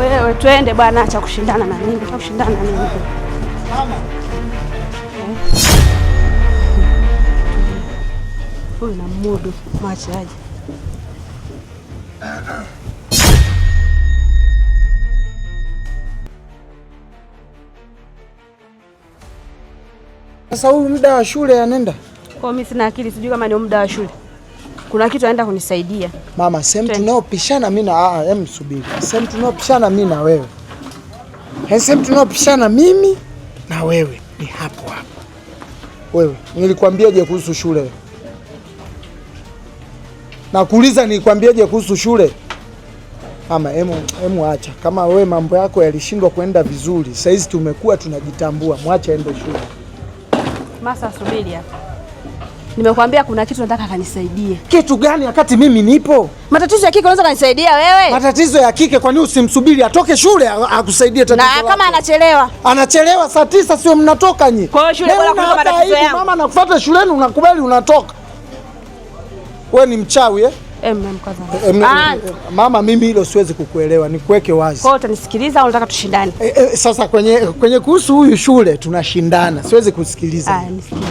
Wewe twende bwana, acha kushindana na mimi, acha kushindana na mimi. Huyu na mudu mwache aje. Sasa huu muda wa shule anaenda? Kwa mimi sina akili, sijui kama ni muda wa shule. Kuna kitu anaenda kunisaidia. Mama, sehemu tunaopishana mimi na hem, subiri. Sehemu tunaopishana mimi na wewe. Sehemu tunaopishana mimi na wewe ni hapo hapo. Wewe, nilikwambiaje kuhusu shule? Nakuuliza, nilikwambiaje kuhusu shule? Mama, emu acha. Kama wewe mambo yako yalishindwa kwenda vizuri, saizi tumekuwa tunajitambua, mwache aende shule. Masa, subiri hapa. Nimekwambia kuna kitu nataka kanisaidie. Kitu gani wakati mimi nipo? Matatizo ya kike unaweza kanisaidia wewe? Matatizo ya kike, kwa nini usimsubiri atoke shule akusaidie tatizo Na lako? kama anachelewa? Anachelewa saa 9 sio mnatoka nyi. Kwa hiyo shule bora kuliko matatizo yangu. Mama anakufuata shuleni unakubali unatoka. Wewe ni mchawi eh? Mama, mimi hilo siwezi kukuelewa, nikuweke wazi. Kwa hiyo utanisikiliza au unataka tushindane? Sasa kwenye kuhusu huyu shule tunashindana. Siwezi kusikiliza. Nisikilize.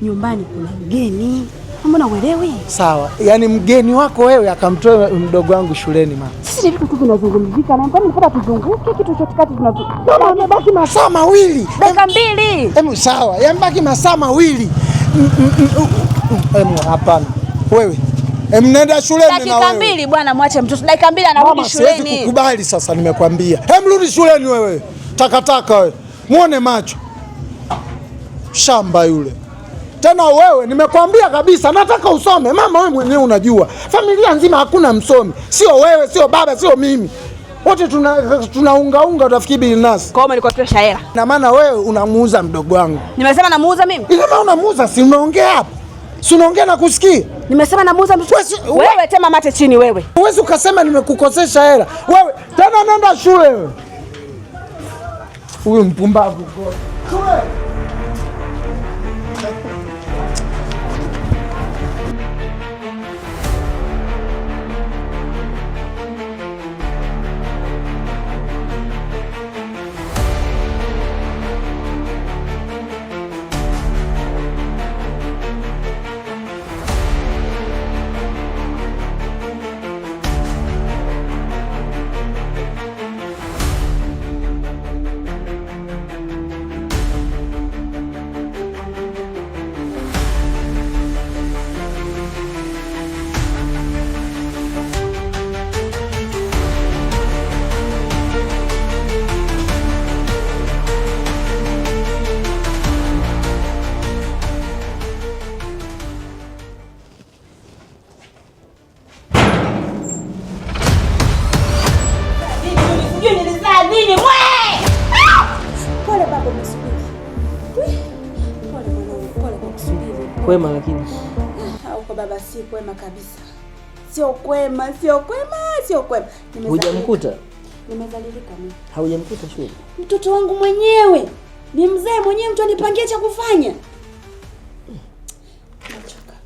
Nyumbani kuna mgeni. Mbona uelewi? Sawa. Yaani mgeni wako wewe akamtoa mdogo wangu shuleni mama. Sisi ni vitu tu tunazungumzika na kwani nilipata tuzunguke kitu chochote kati tunazungumza. Mama amebaki masaa mawili. Dakika 2. Hemu sawa. Yamebaki masaa mawili. Hemu hapana. Wewe. Nenda shuleni na wewe. Dakika 2 bwana, mwache mtoto. Dakika 2 anarudi shuleni. Siwezi kukubali sasa, nimekwambia. Hem, rudi shuleni wewe. Takataka wewe. Muone macho. Shamba yule. Tena wewe nimekwambia kabisa nataka usome. Mama wewe mwenyewe unajua. Familia nzima hakuna msomi. Sio wewe, sio baba, sio mimi. Wote tunaunga unga utafikiri bilinasi. Kwa hiyo umenikopesha hela. Na maana wewe unamuuza mdogo wangu. Nimesema namuuza mimi? Ila maana unamuuza, si unaongea hapo? Si unaongea na kusikia? Nimesema namuuza mtoto. Wewe tema mate chini wewe. Huwezi ukasema nimekukosesha hela. Wewe tena nenda shule wewe. Huyu mpumbavu. Shule. Kwema lakini. Huko baba si kwema kabisa. Sio kwema, sio kwema, sio kwema. Hujamkuta? Nimezalilika mimi. Haujamkuta shule? Mtoto wangu mwenyewe. Ni mzee mwenyewe, mtu anipangie cha kufanya. Nachoka.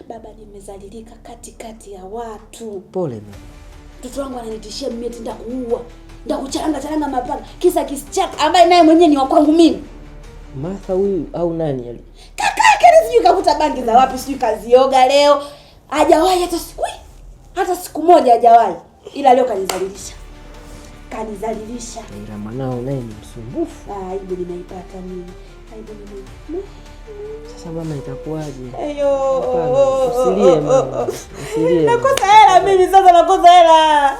Baba, nimezalilika katikati ya watu. Pole mama. Mtoto wangu ananitishia mimi eti ndakuua. Ndakucharanga charanga mapanga. Kisa kisichaka ambaye naye mwenyewe ni wa kwangu mimi. Martha huyu au nani ali? Kaka sijui kakuta bangi za wapi, sijui kazioga leo. Hajawahi hata siku. Hata siku moja hajawahi. Ila leo kanizalilisha. Kanizalilisha. Ila mwanao naye ni msumbufu. Aibu nimeipata mimi. Aibu nimeipata. Sasa mama itakuwaje? Ayo. Usilie mama. Usilie. Nakosa hela mimi sasa, nakosa hela.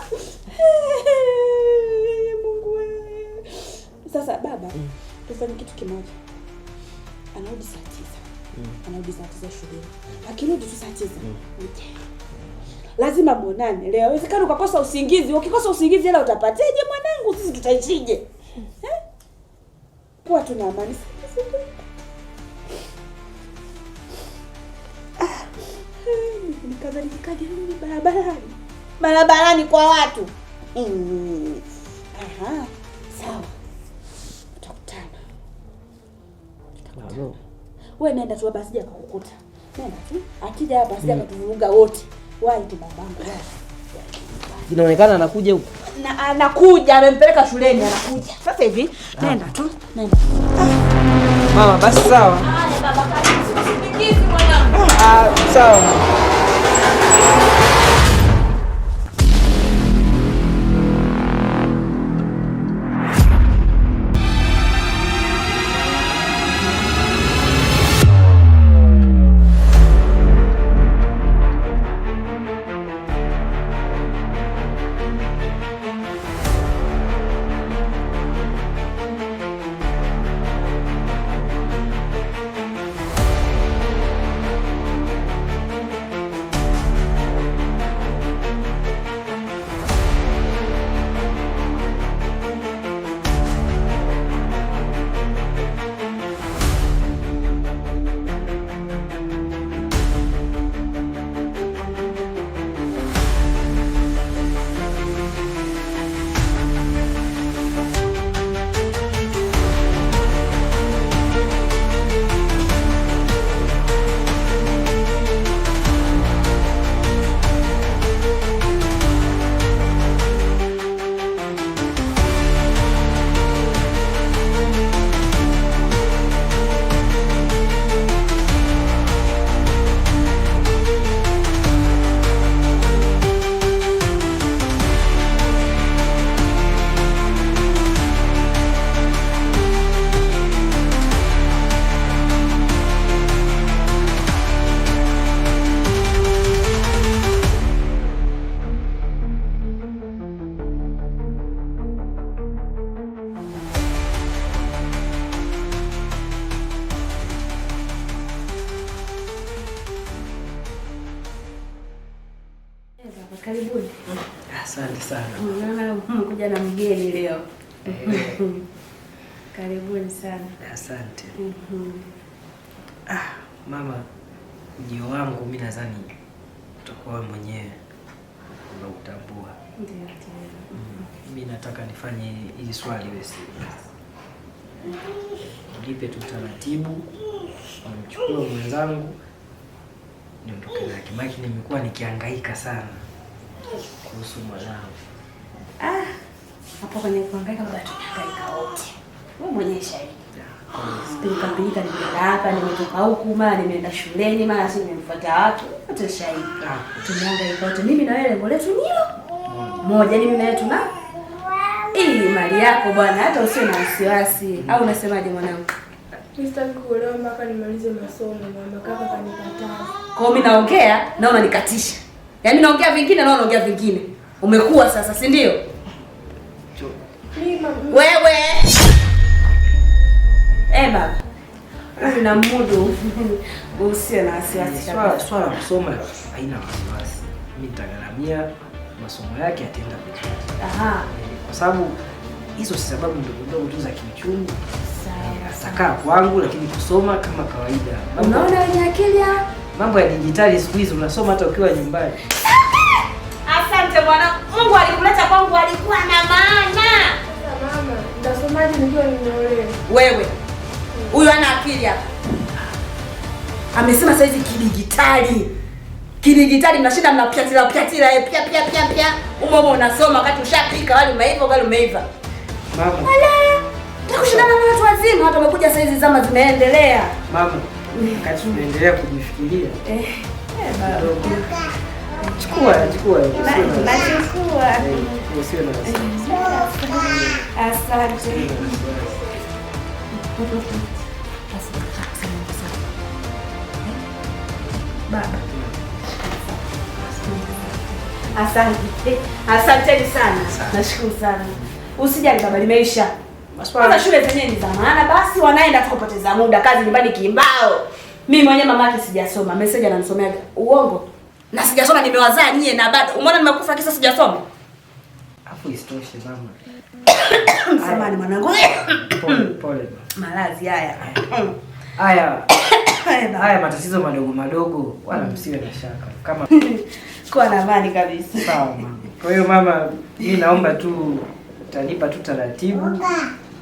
Mungu wewe. Sasa baba, tufanye kitu kimoja. Anarudi saa 9. Anarudi saa 9 shuleni. Akirudi tu saa 9. Lazima muonane leo. Haiwezekani ukakosa usingizi. Ukikosa usingizi hela utapateje mwanangu? Sisi tutaishije? Eh? Kuwa tuna amani. Nikadhalilikaje mimi barabarani? Barabarani kwa watu. Aha, sawa. Tutakutana. Tutakutana. Wewe nenda tu baba, sija kukukuta. Nenda tu. Akija hapa sija kutuvuruga wote. Wahi tu babangu. Inaonekana anakuja huko. Na anakuja, amempeleka shuleni anakuja. Sasa hivi nenda tu, nenda. Mama, basi sawa. Haya baba, karibu, sikusindikizi mwanangu. Ah, sawa. Karibuni. Asante sana. Kuja na mgeni leo. Karibuni sana. Asante. Ah, mama, ujio wangu mimi nadhani utakuwa wewe mwenyewe unautambua. Ndio, ndio. Mimi nataka nifanye hili swali wewe serious. Nipe tu taratibu, nimchukue mwenzangu niondoke naye. Maana nimekuwa nikihangaika sana kuhusu mwanangu. Ah, hapo kwenye kuhangaika baba tunahangaika wote. Wewe mwenyewe shahidi. Pilika pilika, nimeenda hapa, nimetoka huku, mara nimeenda shuleni, mara si nimemfuata watu. Wote shahidi. Tumehangaika wote. Mimi na wewe lengo letu ni hilo moja, mimi na wewe tuna hii mali yako bwana, hata usiwe na wasiwasi. Au unasemaje mwanangu? Mimi sitaki kuolewa mpaka nimalize masomo mama, kaka kanikataa. Kwa hiyo mimi naongea na unanikatisha. Yaani naongea vingine na unaongea vingine. Umekuwa sasa, si ndio? Mimi mama, Wewe. Eh baba. Huyu na mudu. Usiwe na wasiwasi Swala swala kusoma haina wasiwasi. Mimi nitagharamia masomo yake, ataenda vizuri. Aha. Kwa sababu hizo si sababu ndogo ndogo tu za kiuchumi. Sawa. Atakaa kwangu lakini kusoma kama kawaida. Unaona wenye akili hao? Mambo ya dijitali siku hizi unasoma hata ukiwa nyumbani. Asante bwana. Mungu alikuleta kwangu alikuwa na maana. sasa mama, nitasomaje nikiwa nimeolewa? Wewe. Huyu ana akili hapa. Amesema saizi kidigitali. Kidigitali mnashinda mnapyatila pyatila pya pya pya pya. Umo umo unasoma wakati ushapika wali umeiva ugali umeiva. Mama, Ala! Takushindana na watu wazima, watu wamekuja saizi zama zimeendelea. mama, wakati tunaendelea kujifikiria. Baba. Chukua, chukua. Nachukua. Usiwe na wasiwasi. Asante. Baba. Asante. Asanteni sana. Nashukuru sana. Usijali baba, limeisha. Kwanza shule zenyewe ni za maana, basi wanaenda tu kupoteza muda, kazi nyumbani kimbao. Mimi mwenyewe mamake sijasoma, message ananisomea uongo. Na sijasoma, nimewazaa nyie na bado. Umeona nimekufa kisa sijasoma? Afu isitoshe mama. Samahani mwanangu. Pole pole. Malazi haya. Haya. Haya matatizo madogo madogo wala msiwe na shaka. Kama Kuwa na amani kabisa. sawa mama. Kwa hiyo mama, mimi naomba tu utanipa tu taratibu.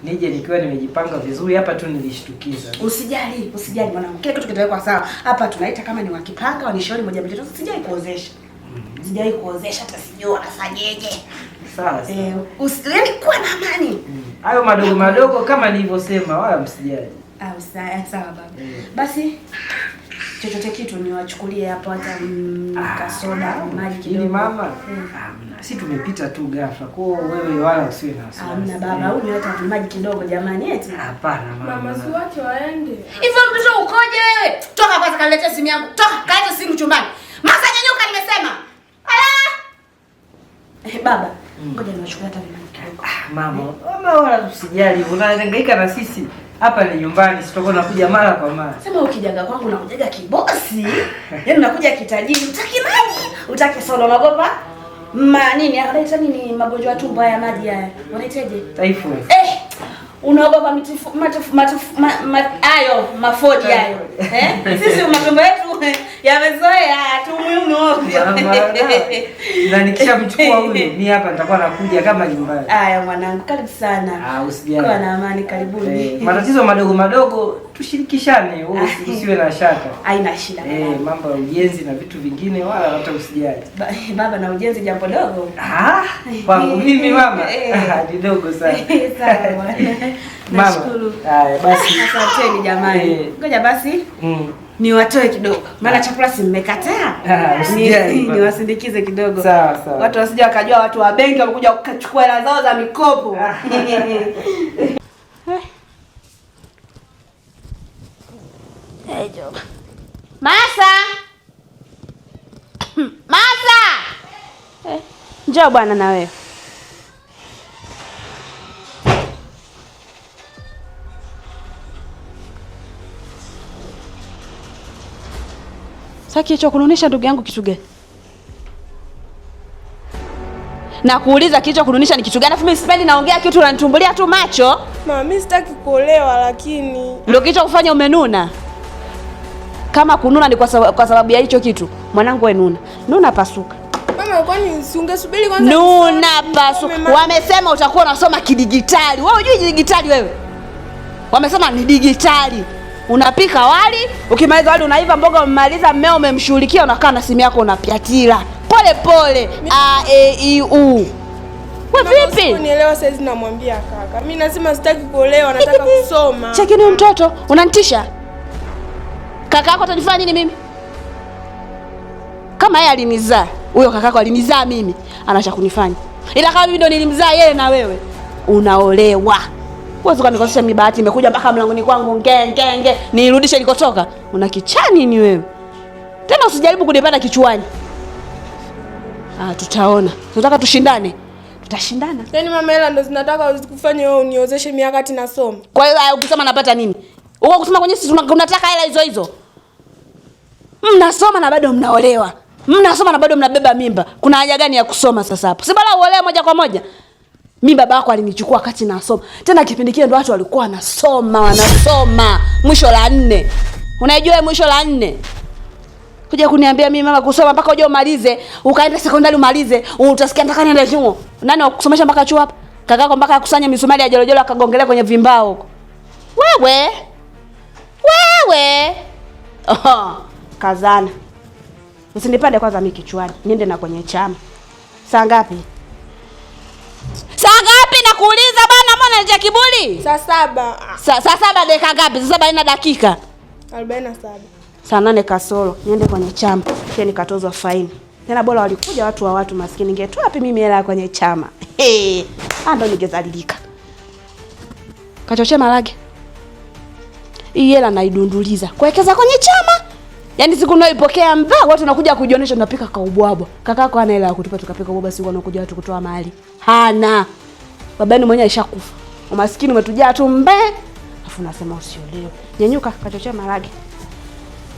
Nije nikiwa nimejipanga vizuri hapa tu nilishtukiza. Usijali, usijali mwanangu. Kila kitu kitawekwa sawa. Hapa tunaita kama ni wakipanga wanishauri moja mbili tatu. Sijai kuozesha. Sijai kuozesha hata sijui wanafanyeje. Sawa sawa. Yaani kuwa na amani. Hayo madogo madogo kama nilivyosema wala msijali. Ah, sawa baba. Basi chochote kitu niwachukulie hapo hata kasoda au maji kidogo. Ili mama, hamna. Si tumepita tu ghafla. Kwa hiyo wewe wala usiwe na wasiwasi. Hamna baba, unywe hata maji kidogo jamani eti. Hapana mama. Mama, si wache waende. Hivyo mtoto ukoje wewe? Toka kwanza kaniletea simu yangu. Toka kalete simu chumbani. Masa nyanyuka nimesema. Ala! Baba, ngoja niwachukulie hata vimaji kidogo. Mama, mama wala usijali. Unahangaika na sisi. Hapa ni nyumbani, sitakuwa nakuja mara kwa mara. Sema ukijaga kwangu unakujaga kibosi. Yaani unakuja kitajiri, utaki maji, utaki soda, unaogopa? Ma nini? Anaita nini magonjwa ya tumbo haya maji haya? Wanaitaje? Typhoid. Unaogopa mitifu matifu matifu hayo mafodi hayo. Sisi matumbo yetu yamezoea tumuimu ovyo. Na nikishamchukua huyu mimi hapa nitakuwa nakuja kama nyumbani. Haya mwanangu, karibu sana. Usijali. Kwa na amani, karibuni. Matatizo madogo madogo tushirikishane, wewe usiwe na shaka. Haina shida. Mambo ya ujenzi na vitu vingine wala hata usijali. Baba na ujenzi jambo dogo. Kwangu mimi mama ni dogo sana. Sawa bwana. Nashukuru. Haya basi. Asanteni jamani. Ngoja basi. Niwatoe kidogo. Maana chakula si mmekataa. Niwasindikize kidogo. Sawa sawa. Watu wasije wakajua watu wa benki wamekuja kuchukua hela zao za mikopo. Masa. Masa. Njoo bwana na wewe. Sasa kilicho kununisha ndugu yangu kitu gani? Na kuuliza kilicho kununisha ni kitu gani? Afu mimi sipendi naongea kitu unanitumbulia tu macho. Mama, mimi sitaki kuolewa lakini ndio kilicho kufanya umenuna. Kama kununa ni kwa sababu ya hicho kitu. Mwanangu wewe nuna. Nuna pasuka. Mama, kwani usingesubiri kwanza? Nuna pasuka. Wamesema utakuwa unasoma kidigitali. Wewe hujui digitali wewe? Wamesema ni digitali. Unapika wali, ukimaliza wali unaiva mboga, umemaliza mmeo umemshughulikia, unakaa na simu yako unapiatira. Pole pole A E I U. Wewe vipi? Unielewa sasa hizi namwambia kaka. Mimi nasema sitaki kuolewa, nataka kusoma. Cheki ni mtoto, unanitisha. Kaka yako atanifanya nini mimi? Kama yeye alinizaa, huyo kakako alinizaa mimi, anaacha kunifanya. Ila kama mimi ndo nilimzaa yeye na wewe, unaolewa. Wewe ukanikosesha mimi bahati imekuja mpaka mlangoni kwangu nge nge nge, nirudishe nilikotoka. Una kichani ni wewe? Tena usijaribu kunipanda kichwani. Tutaona. Tunataka tushindane. Tutashindana. Yaani mama, hela ndo zinataka kufanya wewe uniozeshe miaka ati nasoma. Kwa hiyo ukisema napata nini? Uko kusema kwenye sisi unataka hela hizo hizo. Mnasoma na bado mnaolewa. Mnasoma na bado mnabeba mimba. Kuna haja gani ya kusoma sasa hapo? Si bora uolewe moja kwa moja. Mimi baba yako alinichukua wakati nasoma. Tena kipindi kile ndo watu walikuwa wanasoma, wanasoma. Mwisho la 4. Unajua mwisho la 4? Kuja kuniambia mimi mama kusoma mpaka uje umalize, ukaenda sekondari umalize, utasikia nataka niende chuo. Nani wakusomesha mpaka chuo hapa? Kakako mpaka akusanya misumari ya jelojelo akagongelea kwenye vimbao huko. Wewe. Wewe. Oh, kazana. Usinipande kwanza mimi kichwani, niende na kwenye chama. Saa ngapi? Saa ngapi nakuuliza bana, mbona unanitia kiburi? Saa 7. Saa 7 dakika ngapi? Saa 7 ina dakika 47. Saa 8 kasoro niende kwenye chama. Kisha nikatozwa faini. Tena bora walikuja watu wa watu maskini, ningetoa wapi mimi hela kwenye chama? Hey, ndo ningezalilika. Kachochea marage. Hii hela naidunduliza. Kuwekeza kwenye chama. Yaani siku unayoipokea mva watu wanakuja kujionyesha tunapika kaubwabwa. Kakako hana hela ya kutupa tukapika ubwabwa, siku wanakuja watu kutoa mali. Hana. Baba yenu mwenyewe alishakufa. Umaskini umetujaa tu mbe. Afu nasema usiolewe. Nyenyuka kachochea marage.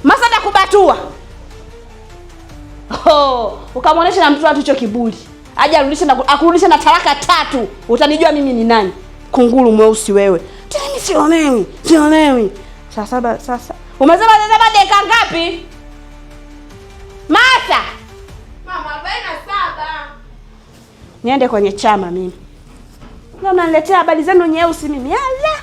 Masada kubatua. Oh, ukamwonyesha na mtoto hicho kiburi. Aje arudishe na akurudishe na talaka 3. Utanijua mimi ni nani? Kunguru mweusi wewe. Tena mimi siolewi. Siolewi. Saa 7 sasa. Umesema saa 7 dakika ngapi? Masa. Mama 47. Niende kwenye chama mimi. Na mnaniletea habari zenu nyeusi mimi. Ala.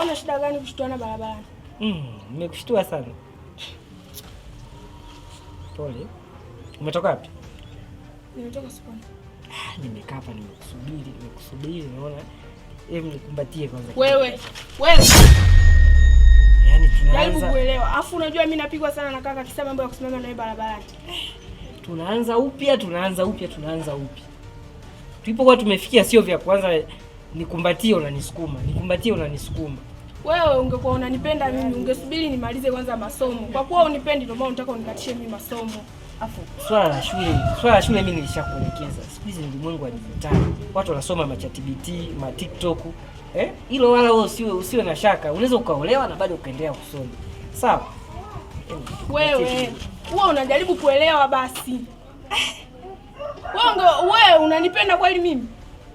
Una shida gani kushtuana barabarani? Nimekushtua sana. Pole. Umetoka wapi? Nimetoka sokoni. Nimekaa hapa nimekusubiri naona. Hebu nikumbatie kwanza. Wewe. Wewe. Yaani tunaanza. Jaribu kuelewa. Afu unajua mimi napigwa sana na kaka kisa mambo ya kusimama naye barabarani. Tunaanza upya. Tulipokuwa tumefikia sio vya kwanza nikumbatie unanisukuma, nikumbatie unanisukuma. Wewe ungekuwa unanipenda mimi ungesubiri nimalize kwanza masomo. Kwa kuwa unipendi ndio maana unataka unikatishe mimi masomo. Afu swala la shule mimi nilishakuelekeza. Siku hizi ni ulimwengu wa dijitali. Watu wanasoma ma ChatGPT, ma TikTok. Hilo wala wewe usiwe na shaka. Unaweza ukaolewa na bado ukaendelea kusoma. Sawa? Wewe, wewe unajaribu kuelewa basi. Wewe unanipenda kweli mimi?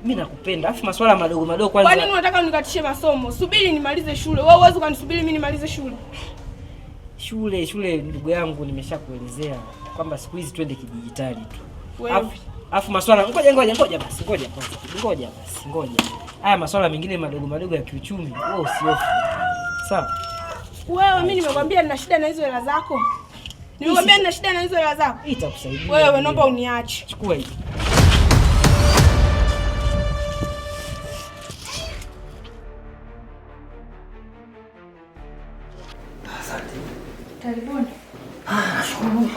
Mimi nakupenda. Afu masuala madogo madogo kwanza. Kwa nini unataka unikatishe masomo? Subiri nimalize shule. Wewe huwezi ukanisubiri mimi nimalize shule. Shule ndugu yangu nimeshakuelezea kwamba siku hizi twende kidijitali tu. Afu masuala ngoja basi. Haya masuala mengine madogo madogo ya kiuchumi, wewe usihofu. Sawa? Wewe mimi nimekwambia nina shida na hizo hela zako. Nimekwambia nina shida na hizo hela zako. Itakusaidia. Wewe naomba uniache. Chukua hii. Asante. Karibuni. Nashukuru.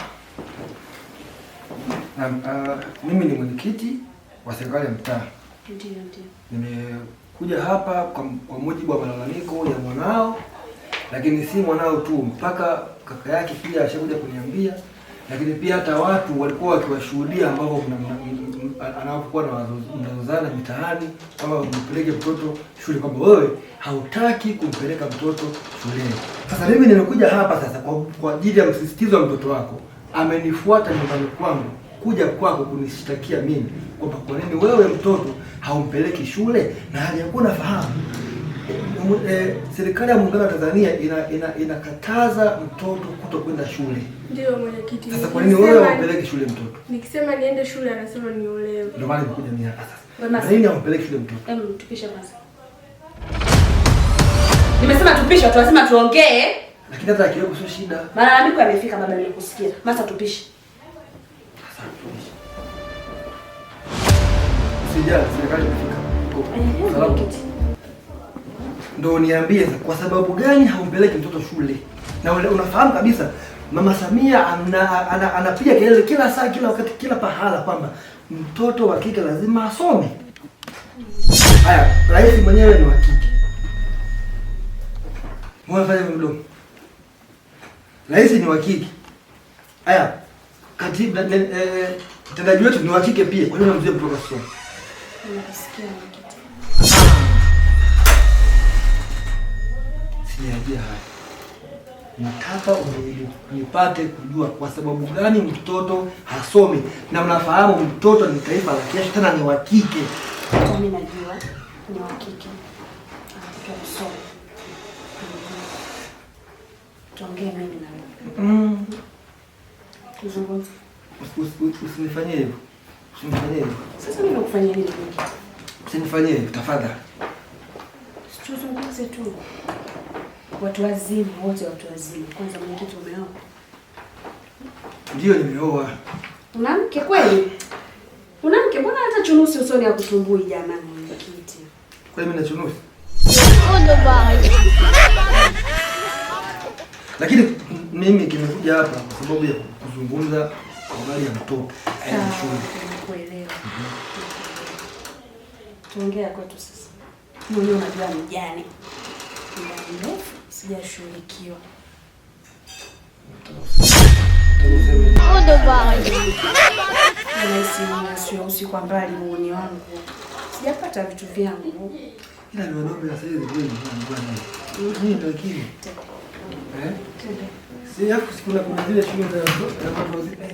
Mimi ni mwenyekiti wa serikali ya mtaa. Ndio. Nimekuja hapa kwa mujibu wa malalamiko ya mwanao, lakini si mwanao tu, mpaka kaka yake pia ashakuja kuniambia, lakini pia hata watu walikuwa wakiwashuhudia ambao anapokuwa na mnazozana mitaani kwamba mpeleke mtoto shule, kwamba wewe hautaki kumpeleka mtoto shuleni. Sasa mimi nimekuja hapa sasa kwa ajili ya msisitizo wa mtoto wako. Amenifuata nyumbani kwangu kuja kwako kunishtakia mimi kwamba kwa nini wewe mtoto haumpeleki shule, na hali ya kuwa nafahamu serikali ya muungano wa Tanzania inakataza mtoto kutokwenda shule. Ndio mwenyekiti. Sasa kwa nini wewe haumpeleki shule mtoto? Nikisema niende shule anasema niolewe. Ndio maana nimekuja mimi hapa sasa. Kwa nini haumpeleki shule mtoto? Hebu tupishe kwanza. Nimesema tupishe, watu wasema tuongee. Lakini hata akiwepo sio shida. Malalamiko yamefika baba, nimekusikia. Masa tupishe. Sasa tupishe. Usijali, serikali imefika. Salamu. Ndio niambie kwa sababu gani haumpeleki mtoto shule? Na unafahamu kabisa Mama Samia anapiga kelele kila saa, kila wakati, kila pahala kwamba mtoto wa kike lazima asome. Haya, rais mwenyewe ni wa kike. Mbona fanya mdomo? Rais ni wa kike. Haya, katibu mtendaji wetu ni wa kike pia. Kwa nini unamzuia mtoto asome? Nakusikia mwenyekiti. Sijajia haya. Nataka nipate kujua kwa sababu gani mtoto hasomi, na mnafahamu mtoto ni taifa la kesho, tena ni wa kike. Mimi najua ni wa kike. Anatakiwa kusoma. Tuongee mimi na wewe. Tuzungumze. Usinifanyie hivyo. Usinifanyie hivyo. Sasa mimi nakufanyia nini mwenyekiti? Usinifanyie hivyo tafadhali. Tuzungumze tu. Watu wazima wote, watu wazima. Kwanza mwenyekiti, umeoa? Ndio, nimeoa. Una mke kweli? Una mke? Mbona hata chunusi usoni hakutumbui jamani mwenyekiti? Kweli mimi na chunusi? Lakini mimi kimekuja hapa kwa sababu ya kuzungumza kwa habari ya mtoto aende shule. Nimekuelewa. Tuongea kwetu sasa. Mwenyewe unajua mjane. Muda mrefu sijashughulikiwa. Nahisi usiku kwa mbali muone wangu. Sijapata vitu vyangu. Ila ni wanaume sasa hivi kweli bwana. Nini ndio kile? Eh? Si hapo sikuna kuna zile shule za watu wazima.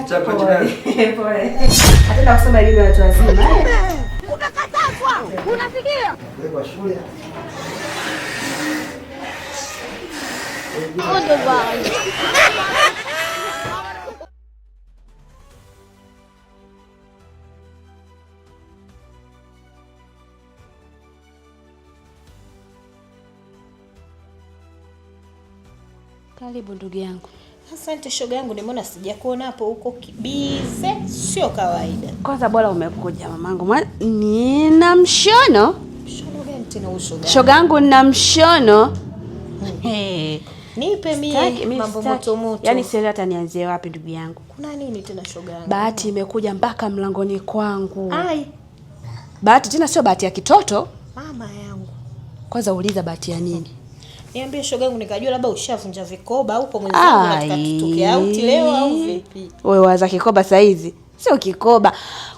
Chapa jirani. Pole. Hata kusoma elimu ya watu wazima. Unakatazwa. Unasikia? Kwa shule. Goodbye. Karibu ndugu yangu. Asante shoga yangu, nimeona sijakuona hapo huko kibize, sio kawaida. Kwanza bora umekuja mamangu. Nina mshono. Mshono gani tena huo shoga? Shoga yangu nina mshono. Nipe mie mambo moto moto. Yaani sielewi hata nianzie wapi ndugu yangu. Kuna nini tena shoga yangu? Bahati imekuja mpaka mlangoni kwangu. Ai. Bahati tena sio bahati ya kitoto. Mama yangu. Kwanza uliza bahati ya nini? Niambie shoga yangu, nikajua labda ushavunja vikoba au kwa mwenzangu nataka tutoke out leo au vipi? Wewe waza kikoba saa hizi? Sio kikoba.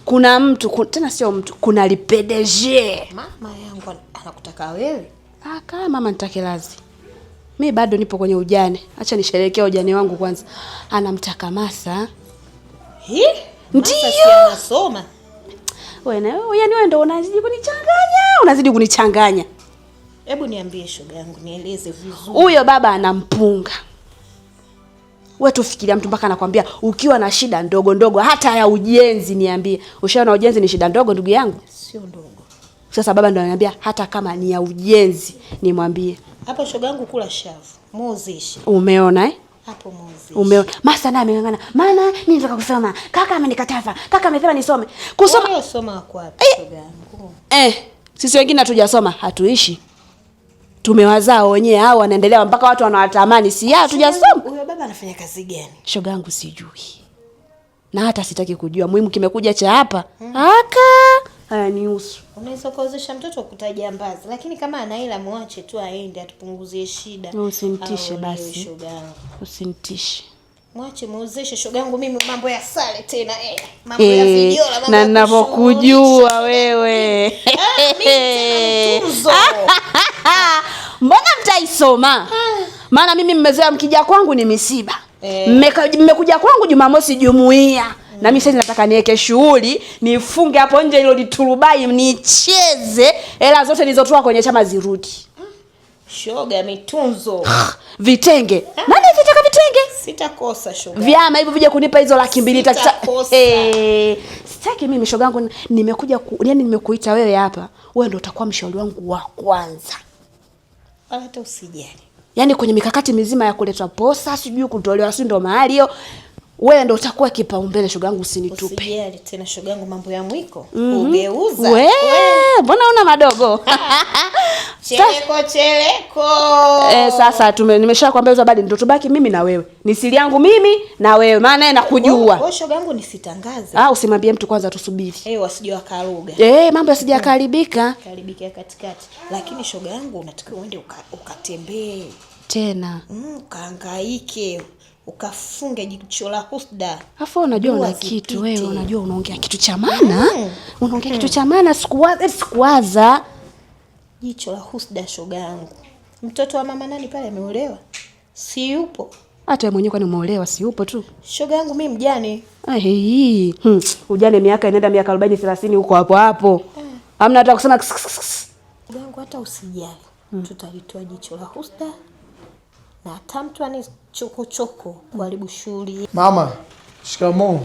Kuna mtu tena sio mtu, kuna lipedeje. Mama yangu anakutaka wewe? Ah, kama mama nitake lazi. Mimi bado nipo kwenye ujane. Acha nisherehekee ujane wangu kwanza. Anamtaka Masa. Hi? Ndio. Anasoma. Wewe na wewe, yani wewe ndio unazidi kunichanganya, unazidi kunichanganya. Hebu niambie shoga yangu, nieleze vizuri. Huyo baba anampunga. Wewe tufikiria mtu mpaka anakuambia ukiwa na shida ndogo ndogo hata ya ujenzi niambie. Ushaona ujenzi ni shida ndogo ndugu yangu? Sio ndogo. Sasa baba ndo ananiambia hata kama ni ya ujenzi nimwambie. Hapo shoga yangu kula shavu. Muozeshe. Umeona eh? Hapo muozeshe. Umeona? Masa naye ameng'ang'ana. Maana mimi nataka kusoma. Kaka amenikataza. Kaka amesema nisome. Kusoma. Wewe soma kwa wapi shoga yangu? Sisi wengine hatujasoma, hatuishi. Tumewazaa wenyewe hao wanaendelea mpaka watu wanawatamani, si hatujasoma. Huyo baba anafanya kazi gani? Shoga yangu sijui. Na hata sitaki kujua. Muhimu kimekuja cha hapa. Aka haya nihusu. Unaweza kuozesha mtoto kutajambazi, lakini kama ana hela muache tu aende atupunguzie shida. Usinitishe basi. Shoga yangu. Usinitishe. Mwache muozeshe shoga yangu, mimi mambo ya sale tena mambo ya vijola, mambo na ninapokujua wewe. Mimi tena mtunzo. Mbona mtaisoma? Maana mimi mmezoea mkija kwangu ni misiba. Mmekuja kwangu Jumamosi jumuiya. Na mimi sasa nataka niweke shughuli, nifunge hapo nje hilo liturubai nicheze, hela zote nilizotoa kwenye chama zirudi. Shoga mitunzo. Vitenge. Nani anataka vitenge? Sitakosa shoga. Vyama hivyo vije kunipa hizo 200,000. Sitakosa. Sitaki mimi shoga yangu, nimekuja yani nimekuita wewe hapa. Wewe ndio utakuwa mshauri wangu wa kwanza. Wala hata usijali. Yaani kwenye mikakati mizima ya kuletwa posa, sijui kutolewa, si ndo mahali hiyo. Wewe ndio utakuwa kipaumbele shoga yangu, usinitupe. Usijali tena shoga yangu, mambo ya mwiko. Ugeuza. Wewe, mbona una madogo? Cheleko cheleko. Sasa nimeshakwambia hizo habari ndio tubaki mimi na wewe. Ni siri yangu mimi na wewe, maana nakujua. Wewe shoga yangu nisitangaze. Usimwambie mtu kwanza, tusubiri. Wasije wakaruga. Mambo yasijakaribika. Karibika katikati. Lakini shoga yangu unatakiwa uende ukatembee. Tena. Ukahangaike. Ukafunge jicho la husda. Afu unajua una kitu wewe, unajua unaongea kitu cha maana. Unaongea kitu cha maana, sikuwaza. Jicho la husda shoga yangu. Mtoto wa mama nani pale ameolewa? Si yupo. Hata wewe mwenyewe kwani umeolewa, si yupo tu? Shoga yangu mimi mjane. Ujane miaka inaenda miaka 40 30 huko hapo hapo. Hamna hata kusema. Shoga yangu hata usijali. Tutalitoa jicho la husda. Na hata mtu ani choko choko kuharibu shughuli. Mama, shikamoo.